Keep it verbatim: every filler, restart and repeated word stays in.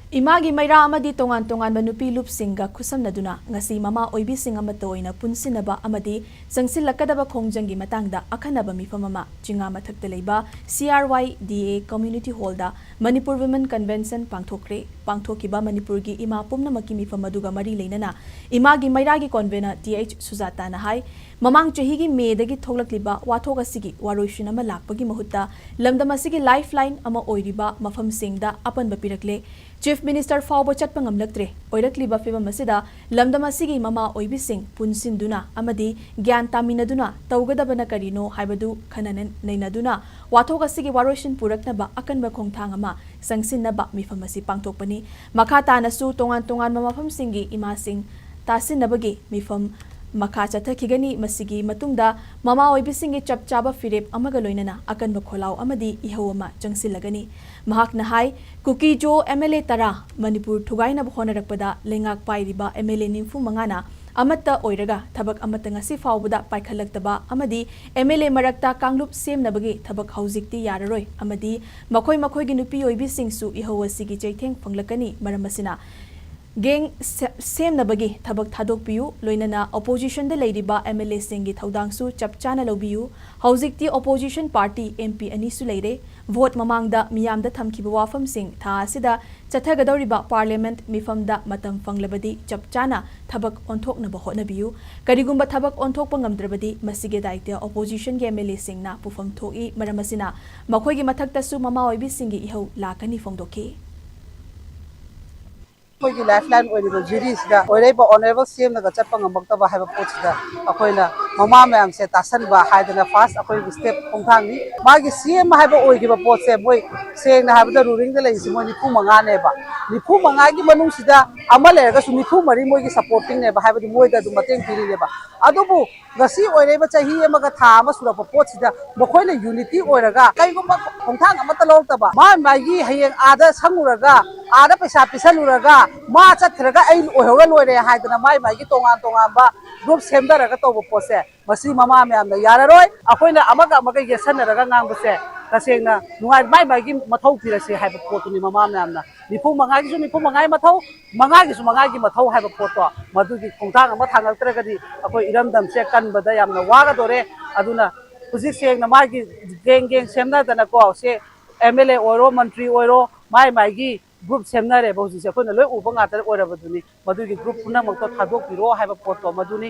ꯏꯃꯥꯒꯤ ꯃꯩꯔꯥ ꯑꯃꯗꯤ ꯇꯣꯉꯥꯟ ꯇꯣꯉꯥꯟꯕ ꯅꯨꯄꯤ ꯂꯨꯞꯁꯤꯡꯒ ꯈꯨꯠꯁꯝꯅꯗꯨꯅ ꯉꯁꯤ ꯃꯃꯥ ꯑꯣꯏꯕꯤꯁꯤꯡ ꯑꯃꯠꯇ ꯑꯣꯏꯅ ꯄꯨꯟꯁꯤꯟꯅꯕ ꯑꯃꯗꯤ ꯆꯪꯁꯤꯜꯂꯛꯀꯗꯕ ꯈꯣꯡꯖꯪꯒꯤ ꯃꯇꯥꯡꯗ ꯑꯈꯟꯅꯕ ꯃꯤꯐꯝ ꯑꯃ ꯆꯤꯉꯥ ꯃꯊꯛꯇ ꯂꯩꯕ C R Y D A Community Hall the Manipur Women Convention ꯄꯥꯡꯊꯣꯛꯈ꯭ꯔꯦ꯫ ꯄꯥꯡꯊꯣꯛꯈꯤꯕ ꯃꯅꯤꯄꯨꯔꯒꯤ ꯏꯃꯥ ꯄꯨꯝꯅꯃꯛꯀꯤ ꯃꯤꯐꯝ ꯑꯗꯨꯒ ꯃꯔꯤ ꯂꯩꯅꯅ ꯏꯃꯥꯒꯤ ꯃꯩꯔꯥꯒꯤ convener Th ꯁꯨꯖꯥꯇꯥꯅ ꯍꯥꯏ, ꯃꯃꯥꯡ ꯆꯍꯤꯒꯤ ꯃꯦꯗꯒꯤ ꯊꯣꯛꯂꯛꯂꯤꯕ ꯋꯥꯊꯣꯛ ꯑꯁꯤꯒꯤ ꯋꯥꯔꯣꯏꯁꯤꯟ ꯑꯃ ꯂꯥꯛꯄꯒꯤ ꯃꯍꯨꯠꯇ ꯂꯝꯗꯝ ꯑꯁꯤꯒꯤ lifeline ꯑꯃ ꯑꯣꯏꯔꯤꯕ ꯃꯐꯝꯁꯤꯡꯗ ꯑꯄꯟꯕ ꯄꯤꯔꯛꯂꯦ꯫ Chief Minister ꯐꯥꯎꯕ ꯆꯠꯄ ꯉꯝꯂꯛꯇ꯭ꯔꯦ꯫ ꯑꯣꯏꯔꯛꯂꯤꯕ ꯐꯤꯚꯝ ꯑꯁꯤꯗ ꯂꯝꯗꯝ ꯑꯁꯤꯒꯤ ꯃꯃꯥ ꯑꯣꯏꯕꯤꯁꯤꯡ ꯄꯨꯟꯁꯤꯟꯗꯨꯅ ꯑꯃꯗꯤ ꯒ꯭ꯌꯥꯟ ꯇꯥꯃꯤꯟꯅꯗꯨꯅ ꯇꯧꯒꯗꯕꯅ ꯀꯔꯤꯅꯣ ꯍꯥꯏꯕꯗꯨ ꯈꯟꯅ ꯅꯩꯅꯗꯨꯅ ꯋꯥꯊꯣꯛ ꯑꯁꯤꯒꯤ ꯋꯥꯔꯣꯏꯁꯤꯟ ꯄꯨꯔꯛꯅꯕ ꯑꯀꯟꯕ ꯈꯣꯡꯊꯥꯡ ꯑꯃ ꯆꯪꯁꯤꯟꯅꯕ ꯃꯤꯐꯝ ꯑꯁꯤ ꯄꯥꯡꯊꯣꯛꯄꯅꯤ꯫ ꯃꯈꯥ ꯇꯥꯅꯁꯨ ꯇꯣꯉꯥꯟ ꯇꯣꯉꯥꯟꯕ ꯃꯐꯝꯁꯤꯡꯒꯤ ꯏꯃꯥꯁꯤꯡ ꯇꯥꯁꯤꯟꯅꯕꯒꯤ ꯃꯤꯐꯝ ꯃꯈꯥ ꯆꯠꯊꯈꯤꯒꯅꯤ꯫ ꯃꯁꯤꯒꯤ ꯃꯇꯨꯡꯗ ꯃꯃꯥ ꯑꯣꯏꯕꯤꯁꯤꯡꯒꯤ ꯆꯞ ꯆꯥꯕ ꯐꯤꯔꯦꯞ ꯑꯃꯒ ꯂꯣꯏꯅꯅ ꯑꯀꯟꯕ ꯈꯣꯜꯂꯥꯎ ꯑꯃꯗꯤ ꯏꯍꯧ ꯑꯃ ꯆꯪꯁꯤꯜꯂꯒꯅꯤ꯫ ꯃꯍꯥꯛꯅ ꯍꯥꯏ, ꯀꯨꯀꯤꯖꯣ M L A ꯇꯔꯥ ꯃꯅꯤꯄꯨꯔ ꯊꯨꯒꯥꯏꯅꯕ ꯍꯣꯠꯅꯔꯛꯄꯗ ꯂꯩꯉꯥꯛ ꯄꯥꯏꯔꯤꯕ M L A ꯅꯤꯐꯨ ꯃꯉꯥꯅ ꯑꯃꯠꯇ ꯑꯣꯏꯔꯒ ꯊꯕꯛ ꯑꯃꯠꯇ ꯉꯁꯤ ꯐꯥꯎꯕꯗ ꯄꯥꯏꯈꯠꯂꯛꯇꯕ ꯑꯃꯗꯤ M L A ꯃꯔꯛꯇ ꯀꯥꯡꯂꯨꯞ ꯁꯦꯝꯅꯕꯒꯤ ꯊꯕꯛ ꯍꯧꯖꯤꯛꯇꯤ ꯌꯥꯔꯔꯣꯏ ꯑꯃꯗꯤ ꯃꯈꯣꯏ ꯃꯈꯣꯏꯒꯤ ꯅꯨꯄꯤ ꯑꯣꯏꯕꯤꯁꯤꯡꯁꯨ ꯏꯍꯧ ꯑꯁꯤꯒꯤ ꯆꯩꯊꯦꯡ ꯐꯪꯂꯛꯀꯅꯤ꯫ ꯃꯔꯝ ꯑꯁꯤꯅ gang ꯁꯦ-, ꯁꯦꯝꯅꯕꯒꯤ ꯊꯕꯛ ꯊꯥꯗꯣꯛꯄꯤꯌꯨ, ꯂꯣꯏꯅꯅ opposition ꯗ ꯂꯩꯔꯤꯕ M L A ꯁꯤꯡꯒꯤ ꯊꯧꯗꯥꯡꯁꯨ ꯆꯞ ꯆꯥꯅ ꯂꯧꯕꯤꯌꯨ꯫ ꯍꯧꯖꯤꯛꯇꯤ opposition party M P ꯑꯅꯤꯁꯨ ꯂꯩꯔꯦ꯫ Vote ꯃꯃꯥꯡꯗ ꯃꯤꯌꯥꯝꯗ ꯊꯝꯈꯤꯕ ꯋꯥꯐꯝꯁꯤꯡ ꯊꯥ ꯑꯁꯤꯗ ꯆꯠꯊꯒꯗꯧꯔꯤꯕ parliament ꯃꯤꯐꯝꯗ ꯃꯇꯝ ꯐꯪꯂꯕꯗꯤ ꯆꯞ ꯆꯥꯅ ꯊꯕꯛ ꯑꯣꯟꯊꯣꯛꯅꯕ ꯍꯣꯠꯅꯕꯤꯌꯨ꯫ ꯀꯔꯤꯒꯨꯝꯕ ꯊꯕꯛ ꯑꯣꯟꯊꯣꯛꯄ ꯉꯝꯗ꯭ꯔꯕꯗꯤ ꯃꯁꯤꯒꯤ ꯗꯥꯏꯇ꯭ꯌ opposition ꯒꯤ M L A ꯁꯤꯡꯅ ꯄꯨꯐꯝ ꯊꯣꯛꯏ꯫ ꯃꯔꯝ ꯑꯁꯤꯅ ꯃꯈꯣꯏꯒꯤ ꯃꯊꯛꯇꯁꯨ ꯃꯃꯥ ꯑꯣꯏꯕꯤꯁꯤꯡꯒꯤ ꯏꯍꯧ ꯂꯥꯛꯀꯅꯤ ꯐꯣꯡꯗꯣꯛꯈꯤ꯫ ꯑꯩꯈꯣꯏꯒꯤ lifeline ꯑꯣꯏꯔꯤꯕ ꯖꯨꯔꯤꯁꯤꯗ ꯑꯣꯏꯔꯛꯏꯕ honourable ꯁꯦꯝꯂꯒ ꯆꯠꯄ ꯉꯝꯃꯛꯇꯕ ꯍꯥꯏꯕ ꯄꯣꯠꯁꯤꯗ ꯑꯩꯈꯣꯏꯅ ꯃꯃꯥ ꯃꯌꯥꯝꯁꯦ ꯇꯥꯁꯟꯕ ꯍꯥꯏꯗꯅ first ꯑꯩꯈꯣꯏꯒꯤ step ꯈꯣꯡꯊꯥꯡꯅꯤ꯫ ꯃꯥꯒꯤ C M ꯍꯥꯏꯕ ꯑꯣꯏꯈꯤꯕ ꯄꯣꯠꯁꯦ ꯃꯣꯏ ꯁꯦꯡꯅ ꯍꯥꯏꯕꯗ ruling ꯗ ꯂꯩꯔꯤꯁꯤ ꯃꯣꯏ ꯅꯤꯐꯨ ꯃꯉꯥꯅꯦꯕ꯫ ꯅꯤꯐꯨ ꯃꯉꯥꯒꯤ ꯃꯅꯨꯡꯁꯤꯗ ꯑꯃ ꯂꯩꯔꯒꯁꯨ ꯅꯤꯐꯨ ꯃꯔꯤ ꯃꯣꯏꯒꯤ supporting ꯅꯦꯕ, ꯍꯥꯏꯕꯗꯤ ꯃꯣꯏꯗ ꯑꯗꯨꯝ ꯃꯇꯦꯡ ꯄꯤꯔꯤꯅꯦꯕ꯫ ꯑꯗꯨꯕꯨ ꯉꯁꯤ ꯑꯣꯏꯔꯛꯏꯕ ꯆꯍꯤ ꯑꯃꯒ ꯊꯥ ꯑꯃ ꯁꯨꯔꯛꯄ ꯄꯣꯠꯁꯤꯗ ꯃꯈꯣꯏꯅ unity ꯑꯣꯏꯔꯒ ꯀꯩꯒꯨꯝꯕ ꯈꯣꯡꯊꯥꯡ ꯑꯃꯠꯇ ꯂꯧꯔꯛꯇꯕ, ꯃꯥ ꯃꯥꯒꯤ ꯍꯌꯦꯡ ꯑꯥꯗ ꯁꯪꯉꯨꯔꯒ ꯑꯥꯗ ꯄꯩꯁꯥ ꯄꯤꯁꯜꯂꯨꯔꯒ ꯃꯥ ꯆꯠꯈ꯭ꯔꯒ ꯑꯩ ꯑꯣꯏꯍꯧꯔ ꯂꯣꯏꯔꯦ ꯍꯥꯏꯗꯅ ꯃꯥꯏ ꯃꯥꯒꯤ ꯇꯣꯉꯥꯟ ꯇꯣꯉꯥꯟꯕ group ꯁꯦꯝꯗꯔꯒ ꯇꯧꯕ ꯄꯣꯠꯁꯦ ꯃꯁꯤ ꯃꯃꯥ ꯃꯌꯥꯝꯅ ꯌꯥꯔꯔꯣꯏ꯫ ꯑꯩꯈꯣꯏꯅ ꯑꯃꯒ ꯑꯃꯒ ꯌꯦꯠꯁꯟꯅꯔꯒ ꯉꯥꯡꯕꯁꯦ ꯇꯁꯦꯡꯅ ꯅꯨꯡꯉꯥꯏ, ꯃꯥꯏ ꯃꯥꯏꯒꯤ ꯃꯊꯧ ꯄꯤꯔꯁꯦ ꯍꯥꯏꯕ ꯄꯣꯠꯇꯨꯅꯤ ꯃꯃꯥ ꯃꯌꯥꯝꯅ꯫ ꯅꯤꯐꯨ ꯃꯉꯥꯒꯤꯁꯨ ꯅꯤꯐꯨ ꯃꯉꯥꯒꯤ ꯃꯊꯧ, ꯃꯉꯥꯒꯤꯁꯨ ꯃꯉꯥꯒꯤ ꯃꯊꯧ ꯍꯥꯏꯕ ꯄꯣꯠꯇꯣ, ꯃꯗꯨꯒꯤ ꯈꯣꯡꯊꯥꯡ ꯑꯃ ꯊꯥꯡꯉꯛꯇ꯭ꯔꯒꯗꯤ ꯑꯩꯈꯣꯏ ꯏꯔꯝꯗꯝꯁꯦ ꯀꯟꯕꯗ ꯌꯥꯝꯅ ꯋꯥꯒꯗꯣꯔꯦ꯫ ꯑꯗꯨꯅ ꯍꯧꯖꯤꯛ ꯁꯦꯡꯅ ꯃꯥꯒꯤ ꯒꯦꯡ ꯒꯦꯡ ꯁꯦꯝꯅꯗꯅꯀꯣ, ꯁꯦ ꯑꯦꯝ ꯑꯦꯜ ꯑꯦ ꯑꯣꯏꯔꯣ, ꯃꯟꯇ꯭ꯔꯤ ꯑꯣꯏꯔꯣ, ꯃꯥꯏ ꯃꯥꯏꯒꯤ ꯒ꯭ꯔꯨꯞ ꯁꯦꯝꯅꯔꯦꯕ ꯍꯧꯖꯤꯛꯁꯦ꯫ ꯑꯩꯈꯣꯏꯅ ꯂꯣꯏ ꯎꯕ ꯉꯥꯛꯇ ꯑꯣꯏꯔꯕꯗꯨꯅꯤ꯫ ꯃꯗꯨꯒꯤ ꯒ꯭ꯔꯨꯞ ꯄꯨꯝꯅꯃꯛꯇꯣ ꯊꯥꯗꯣꯛꯄꯤꯔꯣ ꯍꯥꯏꯕ ꯄꯣꯠꯇꯣ ꯃꯗꯨꯅꯤ꯫